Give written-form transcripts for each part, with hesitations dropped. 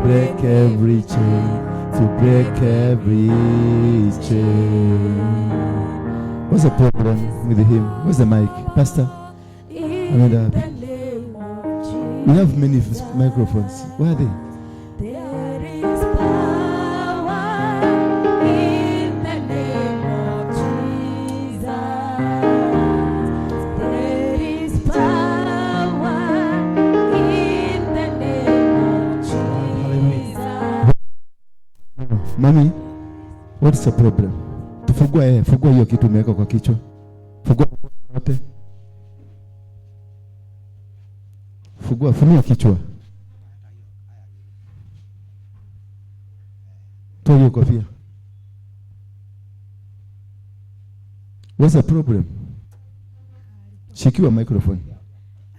break every chain, to break every chain. What's the problem with him? Where's the mic? Pastor? Ameenda wapi? We have many microphones. Where are they? There is power in the name of Jesus. There is power in the name of Jesus. Mami, what's the problem? Tufungua, fungua hiyo kitu umeweka kwa kichwa. Fungua yote. Fungua, funia kichwa. Toa hiyo kofia. What's the problem? Shikiwa microphone.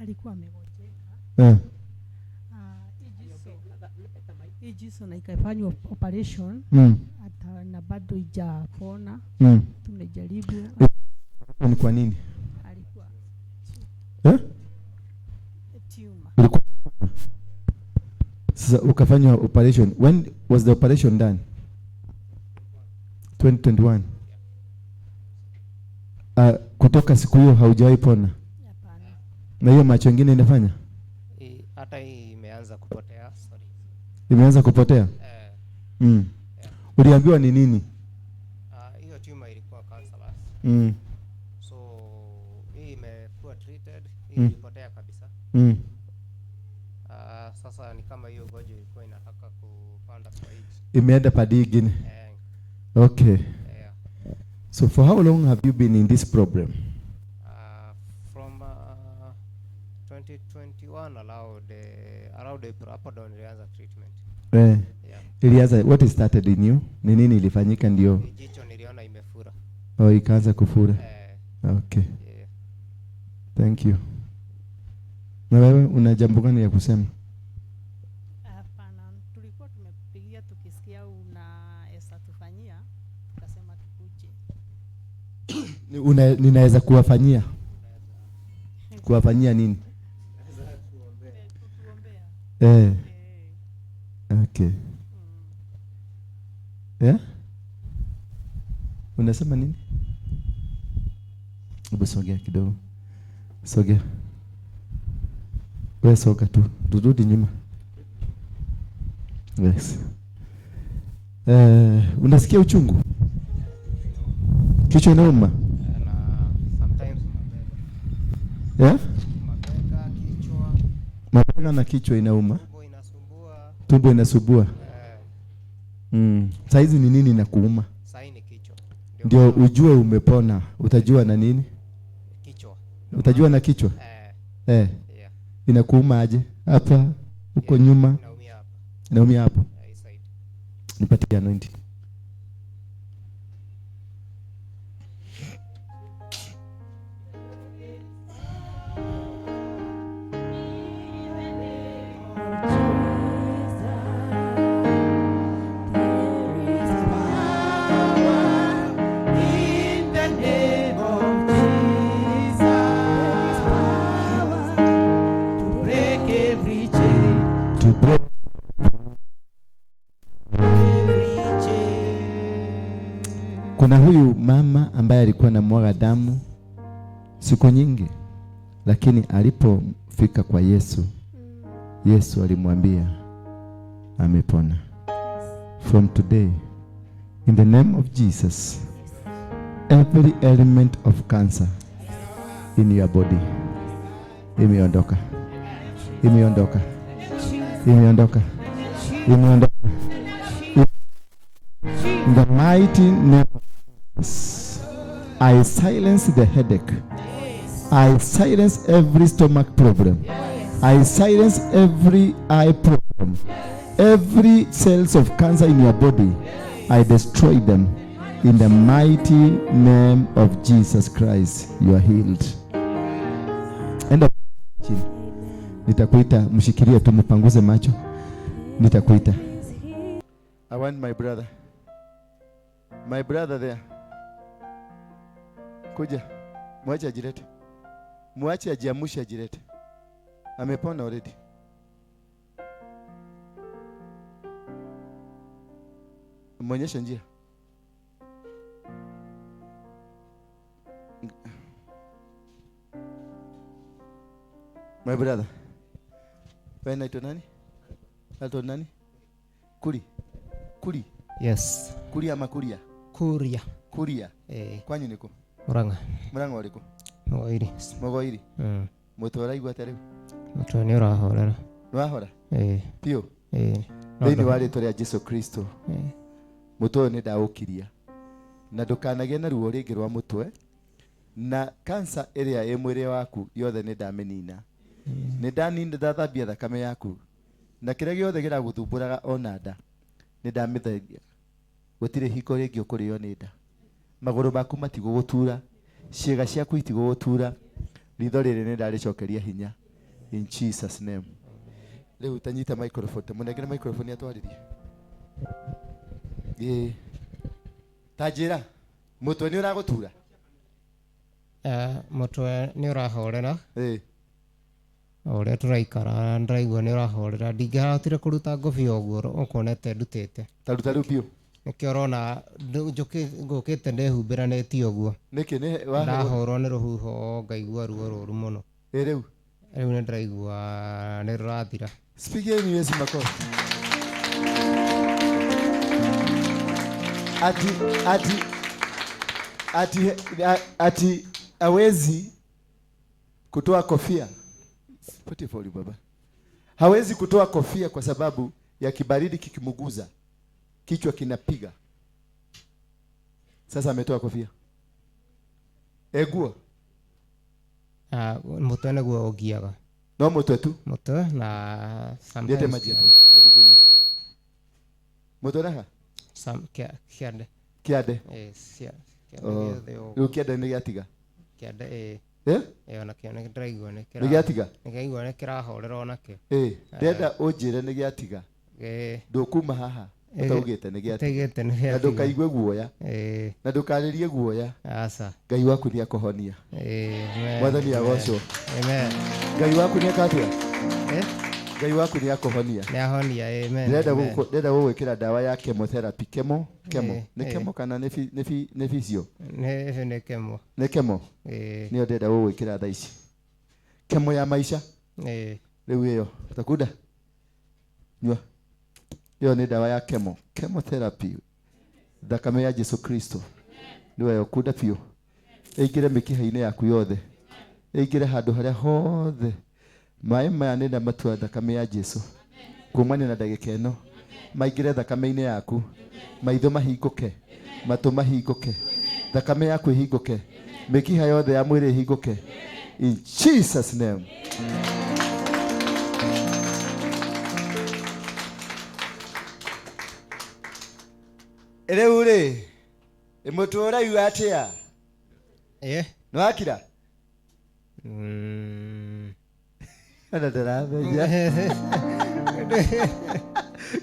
Alikuwa amegonjeka. Ijiso na ikafanywa operation hata na bado ijapona. Tumejaribu. Ni kwa nini? Alikuwa tumor. Ilikuwa sasa ukafanywa operation. When was the operation done? 2021. Kutoka siku hiyo haujawahi pona? Hapana. Na hiyo macho ingine inafanya? Hata hii imeanza kupotea, sorry. Imeanza kupotea? Uliambiwa ni nini? Hiyo tumor ilikuwa cancerous. So hii imekuwa treated, hii ilipotea kabisa. Sasa ni kama hiyo ugonjwa ilikuwa inataka kupanda kwa hii. Imeenda padi ingine. Okay. Yeah. So for how long have you been in this problem? From 2021 around April, hapo ndo nilianza treatment. Yeah. Ilianza, what started in you? Ni nini ilifanyika ndio? Jicho niliona imefura. Oh, ikaanza kufura. Okay. Yeah. Thank you. Na wewe una jambo gani ya kusema? Hapana, tulikuwa tumekupigia tukisikia unaweza tufanyia, tukasema tukuje. Ninaweza kuwafanyia? Kuwafanyia nini? Kutuombea. Okay. Yeah? Unasema nini? Hebu sogea kidogo. Sogea. Wewe soga tu. Turudi nyuma. Yes. Unasikia uchungu? Kichwa inauma? Na sometimes mabega. Yeah? Mabega, kichwa. Mabega na kichwa inauma. Tumbo inasumbua. Tumbo inasumbua. Saizi ni nini inakuuma? Sai ni kichwa. Ndio ujue umepona. Utajua na nini? Kichwa. Utajua na kichwa? Yeah. Inakuuma aje? Hapa, huko nyuma? Inaumia hapa. Inaumia hapo. Hii side. Nipatie anointing. To break. Kuna huyu mama ambaye alikuwa anamwaga damu siku nyingi, lakini alipofika kwa Yesu, Yesu alimwambia amepona. From today, in the name of Jesus, every element of cancer in your body imeondoka. Imeondoka. Imeondoka. Imeondoka. In the mighty name of Jesus, I silence the headache. I silence every stomach problem. I silence every eye problem. Every cells of cancer in your body, I destroy them. In the mighty name of Jesus Christ, you are healed. End of. Nitakuita, mshikilie tu, mpanguze macho. Nitakuita. I want my brother. My brother there. Kuja. Mwache ajilete. Mwache ajiamushe ajilete. Amepona already. Muonyeshe njia. My brother. Wewe unaitwa nani? Unaitwa nani? Kuri. Kuri. Yes. Kuri ama Kuria? Kuria. Kuria. Eh. Kwanyu niko? Murang'a. Murang'a uliko? Mugoiri. Mugoiri. Mutwe ũraigua atĩa rĩu? Mutwe nĩ ũrahorera. Nĩwahora? Eh. Biũ? Eh. Thĩinĩ wa rĩtwa rĩa Jesu Kristo. Eh. Mutwe ũyũ nĩndaũkiria. Na ndũkanagĩe na ruo rĩngĩ rwa mutwe. Na kansa ĩrĩa ĩ mwĩrĩ waku yothe nĩndamĩnina. Nĩndanina ndathambia thakame yaku. Na kĩrĩa gĩothe kĩragũthumbũraga ona nda nĩndamĩtheria. Gũtirĩ hingo rĩngĩ ũkũrĩo nĩ nda. Magũrũ maku matigũgũtura, ciĩga ciaku itigũgũtura. Ritho rĩrĩ nĩndarĩcokeria hinya. In Jesus name. Rĩu tanyita microphone, mũnengere microphone atwarĩrie. Ĩĩ. Ta njĩra, mũtwe nĩ ũragũtura? Mũtwe nĩ ũrahorera. Ĩĩ. Ũrĩa tũraikara ndĩraigua nĩ ũrahorera. Ndingĩahotire kũruta ngobia ũguo ũkuonete ndutĩte. Ta ruta rĩu biũ. Nĩkĩo ũrona ngũkĩte ndĩhumbĩranĩtie ũguo. Nĩkĩ nĩ ndahũrwo nĩ rũhuho ngaigua ruo rũru mũno. Ĩ rĩu? Rĩu nĩ ndĩraigua nĩ rũrathira. Spigeni Yesu makofi. Ati ati ati ati hawezi kutoa kofia. Put for you baba. Hawezi kutoa kofia kwa sababu ya kibaridi kikimuguza. Kichwa kinapiga. Sasa ametoa kofia. Egua. Mutwe nĩguo ũngiaga. No mutwe tu. Mutwe na sometimes. Lete maji hapo ya kukunywa. Mutwe naha? Kiande. Kiande. Eh, kiande. Rĩu kiande nĩ gĩatiga? Kiande eh. Eh? Eh, ona kĩo nĩ ndĩraigua nĩ kĩra. Nĩ gĩatiga? Nĩ nĩ kĩrahorera ona kĩo. Eh, ndĩrenda ũnjĩre nĩ gĩatiga. Eh. Ndũkuma haha. Utaugĩte nĩ gĩatiga. Na ndũkaigue guoya. Eh. Na ndũkarĩrie guoya. Aca. Ngai waku nĩ akũhonia. Amen. Mwathani agocwo. Amen. Ngai waku nĩ akatia? Eh? Ngai waku nĩ akũhonia. Nĩ ahonia. Amen. Ndĩrenda gũgwĩkĩra ndawa ya chemotherapy. Chemo? Chemo. Nĩ chemo kana nĩ physio? Nĩ chemo. Nĩ chemo? Eh. Nĩyo ndĩrenda gũgwĩkĩra thaa ici. Chemo ya maisha? Eh. Rĩu ĩyo. Utakuda? Nyua. Ĩyo nĩ ndawa ya chemo. Chemotherapy. Thakame ya Jesu Kristo. Nĩwe ũkunda biũ. Ĩingĩre mĩkiha-inĩ yaku yothe. Ĩingĩre handũ harĩa hothe. Maĩ maya nĩ ndamatua thakame ya Jesu. Kumania na ndagĩka ĩno. Maingĩre thakame-inĩ yaku. Maitho mahingũke. Matũ mahingũke. Thakame yaku ĩhingũke. Mĩkiha yothe ya mwĩrĩ ĩhingũke. In Jesus name. Rĩu rĩ, mũtwe ũraigua atĩa? Eh. Nĩ wakira? Ona ndĩrathenya.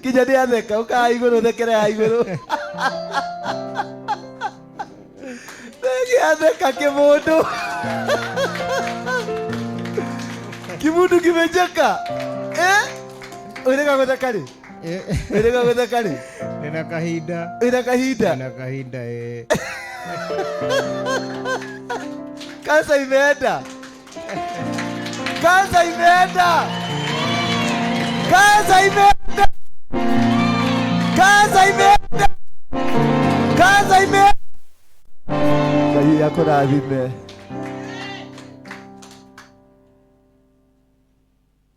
Kinya nĩ atheka, ũka haha igũrũ, thekere haha igũrũ. Nĩ atheka kĩmũndũ. Kimundu kimecheka. Eh? Ũrĩga gũtheka rĩ? Ũrĩga gũtheka rĩ? Nina kahinda. Nina kahinda. Nina kahinda eh. Kansa imeenda. Kansa imeenda. Kansa imeenda. Kansa imeenda. Kansa imeenda. Ngai akũrathime.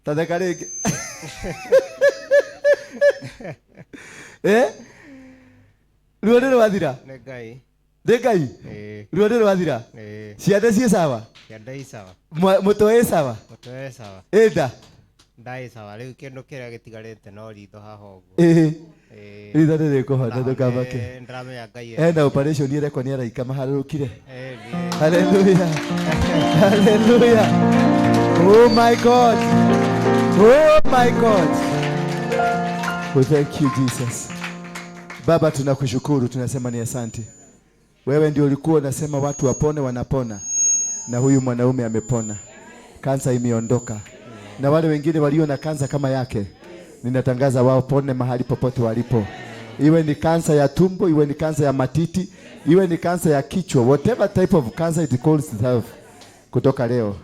Tatheka rĩngĩ. Eh? Ruo nĩ rwathira? Nĩ Ngai. Nĩ Ngai? Eh. Ruo nĩ rwathira? Eh. Ciande ciĩ sawa? Ciande i sawa. Mũtwe ĩ sawa? Mũtwe ĩ sawa. Ĩ nda? Nda ĩ sawa. Rĩu kĩndũ kĩrĩa gĩtigarĩte no ritho haha ũguo. Ĩĩ. Ĩĩ. Ritho nĩ rĩkũhona ndũkamake. Ndĩramenya Ngai. Ena operation ĩrekwo nĩ araika maharũrũkire. Ĩĩ. Hallelujah. Hallelujah. Oh my God. Oh my God. Oh, thank you Jesus. Baba tunakushukuru, tunasema ni asante. Wewe ndio ulikuwa unasema watu wapone, wanapona. Na huyu mwanaume amepona. Kansa imeondoka. Na wale wengine walio na kansa kama yake, ninatangaza wao pone mahali popote walipo. Iwe ni kansa ya tumbo, iwe ni kansa ya matiti, iwe ni kansa ya kichwa, whatever type of cancer it calls itself, kutoka leo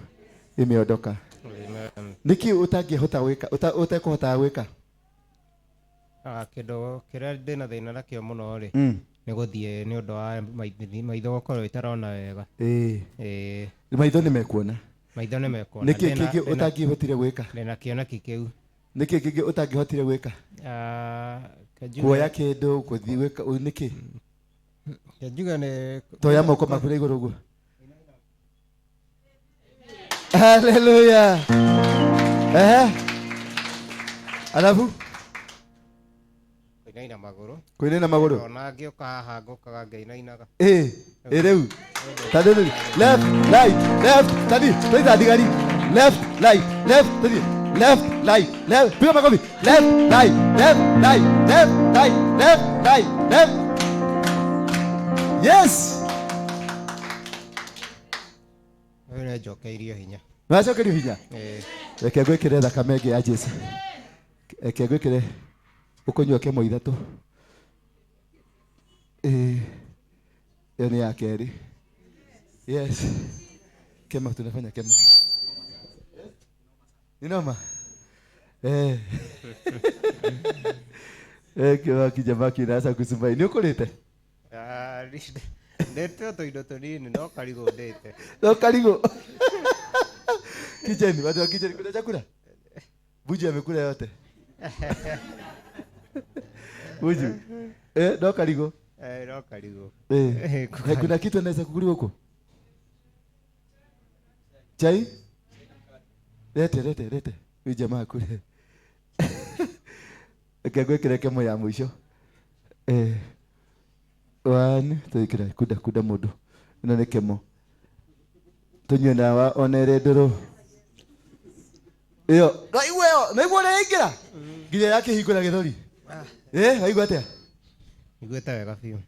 imeondoka. Niki utangihota gwika, utekuhota gwika? Kĩndũ kĩrĩa ndĩna thĩna nakĩo mũno rĩ, nĩ gũthiĩ nĩ ũndũ wa maitho gũkorwo itarona wega. Maitho nĩ mekuona. Maitho nĩ mekuona. Nĩkĩ kĩngĩ ũtangĩhotire gwĩka? Ndĩna kĩoneki kĩu. Nĩkĩ kĩngĩ ũtangĩhotire gwĩka? Kuoya kĩndũ, gũthiĩ gwĩka, nĩkĩ? Njuge nĩ Toya moko maku na igũrũ ũguo. Hallelujah. Alafu kũinaina magũrũ. Kũinaina magũrũ. Ona ngĩũka haha ngũkaga ngĩinainaga. Rĩu. Tadi left, right, left, tadi, tadi thigari. Left, right, left, tadi. Left, right, left. Piga makofi. Left, right, left, right, left, right, left, right, left. Yes. Wewe nĩnjokeirio hinya. Nĩwacokerio hinya? Reke ngwĩkĩre thakame ĩngĩ ya Jesu. Reke ngwĩkĩre ũkũnyua kemo ithatũ. Ĩyo nĩ ya kerĩ. Yes. Kemo tunafanya kemo. Ni noma. Kiwa kijamaa kinaanza kusumbua. Ni ukurite? Ndete tuindo tunini no karigũ ndĩte. No karigũ. Kijeni, watu wa kijeni kuna chakula? Buju amekula yote. Buju. No karigũ. No karigũ. Kuna kitu anaweza kukuliwa huko? Chai? Lete, lete, lete. Huyu jamaa akule. Reke kemo ya mwisho. One, twikira kuda kuda mundu. Ino ni kemo. Tunyue ndawa ona ĩrĩ ndũrũ. Ĩyo, naigua ĩyo, naigua ũrĩa yaingĩra? Nginya yakĩhingũra gĩthũri. Waigua atĩa? Niguĩte wega biũ.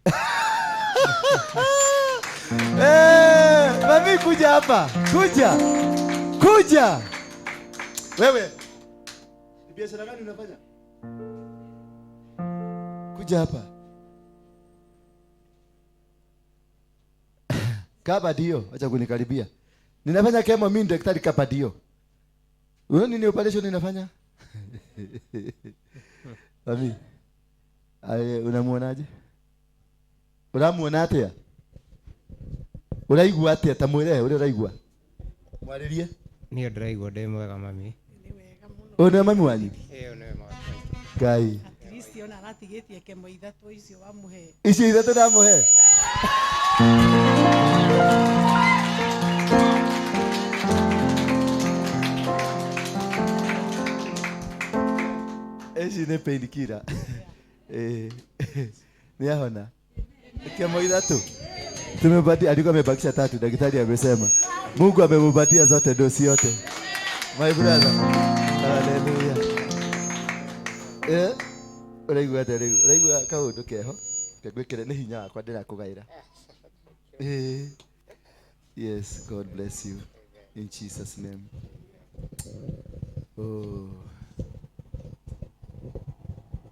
Mami kuja hapa. Kuja. Kuja. Wewe. Ni biashara gani unafanya? Kuja hapa. Kabadio, acha kunikaribia. Ninafanya kemo mimi daktari Kabadio. Wewe nini operation ninafanya? Mami. Aye, unamuonaje? Uramuona atia? Uraigua atia ta mwire uria uraigua? Mwaririe. Niĩ ndĩraigua ndĩ mwega mami. Ũyũ nĩwe mami wanyu? Ĩĩ nĩwe mami. Ngai. At least ona aratigĩtie kemo ithatũ icio wamũhe. Icio ithatũ ndamũhe. Ici nĩ painkiller. Ni ahona. Kemo ithatũ. Tumepatia, alikuwa amebakisha tatu, daktari amesema. Mungu amemupatia zote dosi yote. My brother. Hallelujah. Uraigua atĩa rĩu? Uraigua kaũndũ keho? Ngwĩkĩre nĩ hinya wakwa ndĩrakũgaĩra. Yes, God bless you in Jesus name. Oh.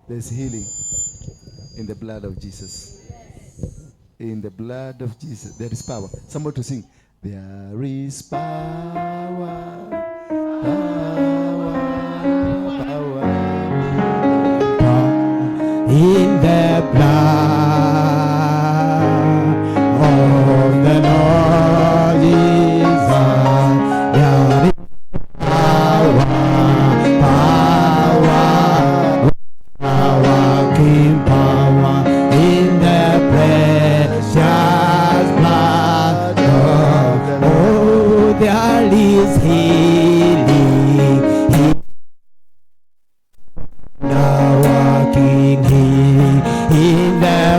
There's healing in the blood of Jesus. In the blood of Jesus, there is power. Somebody to sing. There is power, power, power, power in the blood of the Lord Jesus. There is power, power, power, King power in the precious blood. Oh, there is healing, now working healing in the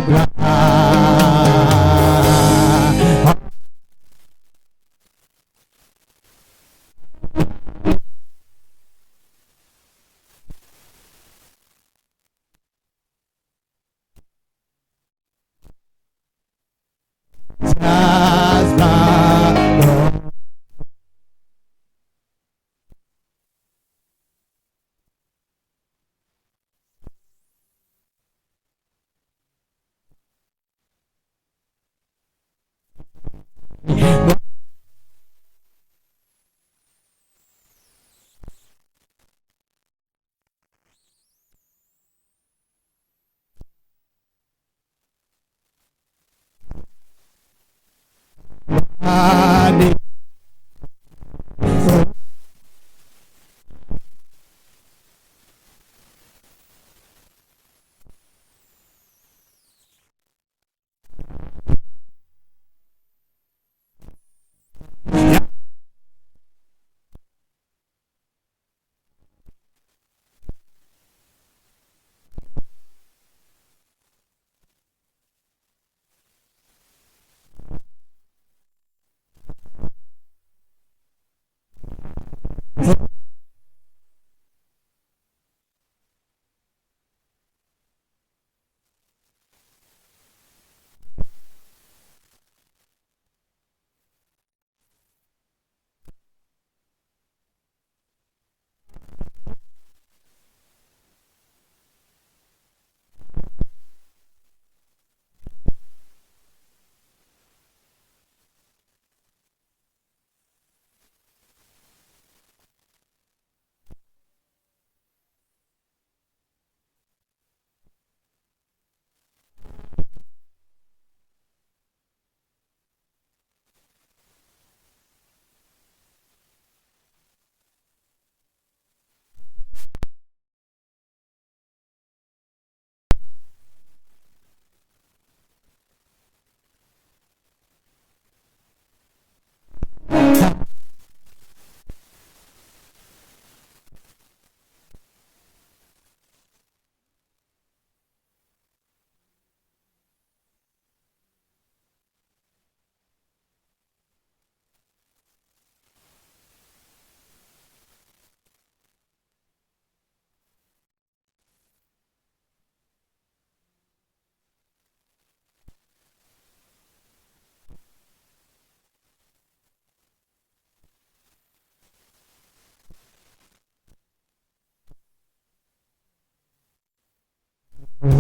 Tulia.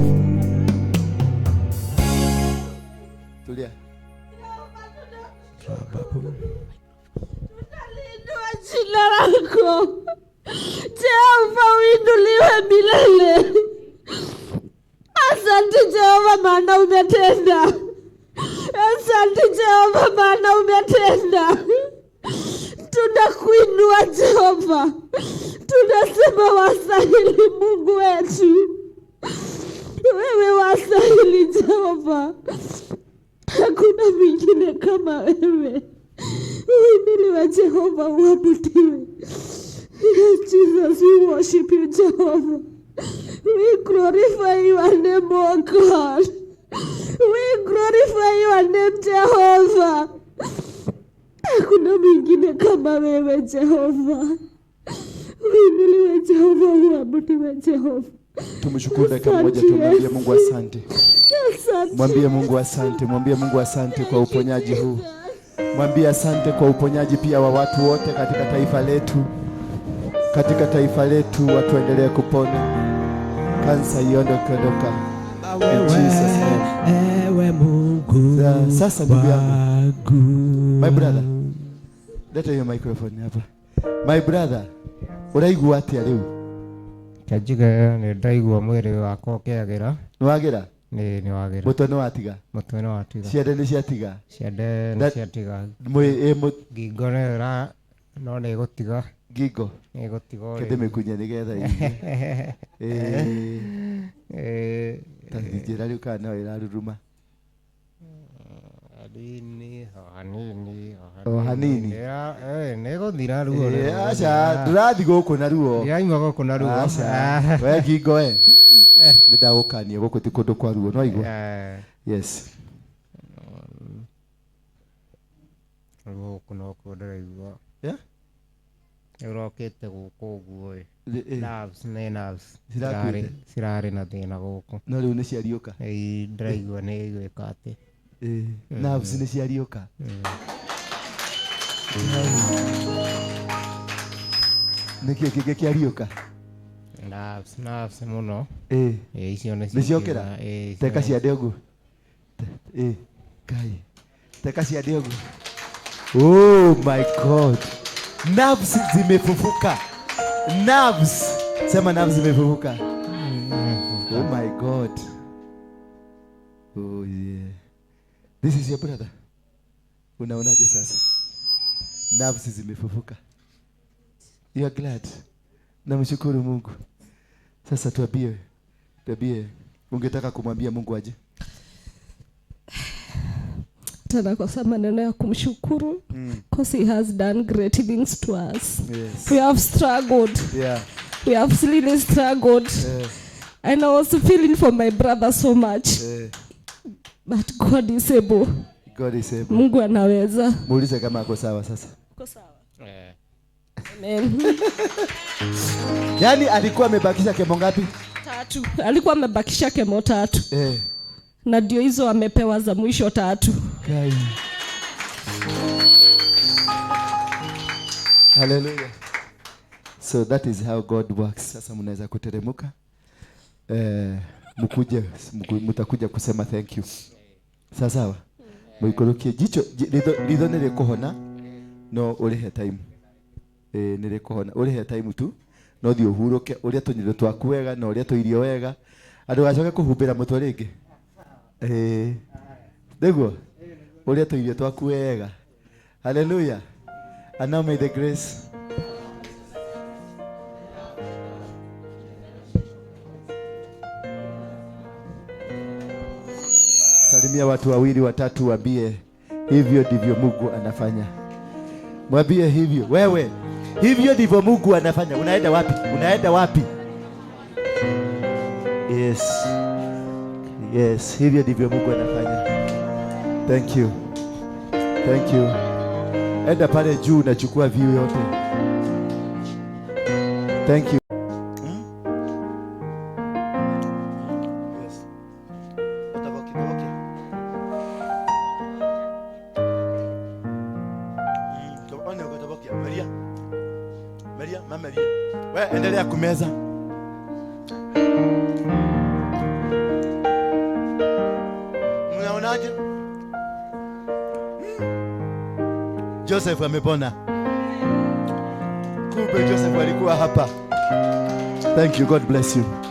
Tunaliinua jina lako Jehova, uinuliwe milele. Asante Jehova, maana umetenda. Asante Jehova, maana umetenda. Tunakuinua Jehova, tunasema wastahili Mungu wetu, wewe wastahili Jehova, hakuna mwingine kama wewe. Uinuliwe Jehova, uabudiwe. Yes, Jesus, we worship you, Jehovah. We glorify your name, oh God. We glorify your name, Jehovah. Hakuna mwingine kama wewe Jehova. Uinuliwe Jehova, uabudiwe Jehova. Tumshukuru dakika moja, tumwambie Mungu asante. Mwambie Mungu asante, mwambie Mungu asante kwa uponyaji huu. Mwambie asante kwa uponyaji pia wa watu wote katika taifa letu. Katika taifa letu watu waendelee kupona. Kansa iondoke. In Jesus name. Ewe Mungu. Sasa ndugu yangu. My brother. Leta hiyo microphone hapa. My brother, uraigua atia riu? Kanjiga ni ndaigua mwiri wakwa ukiagira. Ni wagira? Ni wagira. Mutwe ni watiga? Mutwe ni watiga. Ciande ni ciatiga? Ciande ni ciatiga. Ngingo nĩ no nĩ gũtiga. Ngingo? Nĩ gũtiga. Kende mĩkunye nĩgetha ĩigue. Ta njĩra rĩu kana no ĩraruruma. Hanini, hanini, O hanini. Nĩ gũthira ruo. Aca, ndũrathiĩ gũkũ na ruo. Ndirauma gũkũ na ruo. Aca, we ngingo we. Nĩ ndagũkania gũkũ ti kũndũ kwa ruo, no igua? Yes. Ruo gũkũ no kuo ndĩraigua. Yeah? Ũrokĩte gũkũ ũguo ĩ. Nerves, nĩ nerves. Cirarĩ na thĩna gũkũ. No rĩu nĩ ciariũka? Ndĩraigua nĩ ĩgwĩka atĩ. Nerves nĩ ciariũka. Nĩkĩ kĩngĩ kĩariũka? Nerves mũno. Icio nĩ ciokĩra? Teka ciande ũguo. Ngai. Teka ciande ũguo. Oh my God. Nerves zimefufuka. Nerves. Sema nerves zimefufuka. Oh my God. Oh yeah. This is your brother. Unaonaje sasa? Nerves zimefufuka. You are glad. Namshukuru Mungu. Sasa tuambie ungetaka kumwambia Mungu aje? Tena kwa maneno ya kumshukuru. Because he has done great things to us. Yes. We have struggled. Yeah. We have really struggled. Yeah. And I was feeling for my brother so much. Yeah. But God is able. God is able. Mungu anaweza. Muulize kama ako sawa sasa. Ako sawa. Amen. Yaani alikuwa amebakisha kemo ngapi? 3. Alikuwa amebakisha kemo 3. Na ndio hizo amepewa za mwisho 3. Kai. Hallelujah. So that is how God works. Sasa mnaweza kuteremuka. Mkuje, mtakuja kusema thank you. Sawa sawa. Muikorokie jicho ritho nĩ rĩkũhona no ũrĩhe time. Nĩ rĩkũhona ũrĩhe time tu no thiĩ ũhurũke ũrĩa tũnyũrũ twaku wega na ũrĩa tũirio wega. Andũ gacoke kũhumbĩra mũtwe rĩngĩ. Nĩguo ũrĩa tũirio twaku wega. Hallelujah. And now may the grace salimia watu wawili watatu, waambie hivyo ndivyo Mungu anafanya. Mwambie hivyo wewe, hivyo ndivyo Mungu anafanya. Unaenda wapi? Unaenda wapi? Yes. Yes, hivyo ndivyo Mungu anafanya. Thank you. Thank you. Enda pale juu na chukua view yote. Thank you. Yes. Utaboki. Maria. Maria, mama Maria. Wewe endelea kumeza. Joseph amepona. Kumbe Joseph alikuwa hapa. Thank you. God bless you.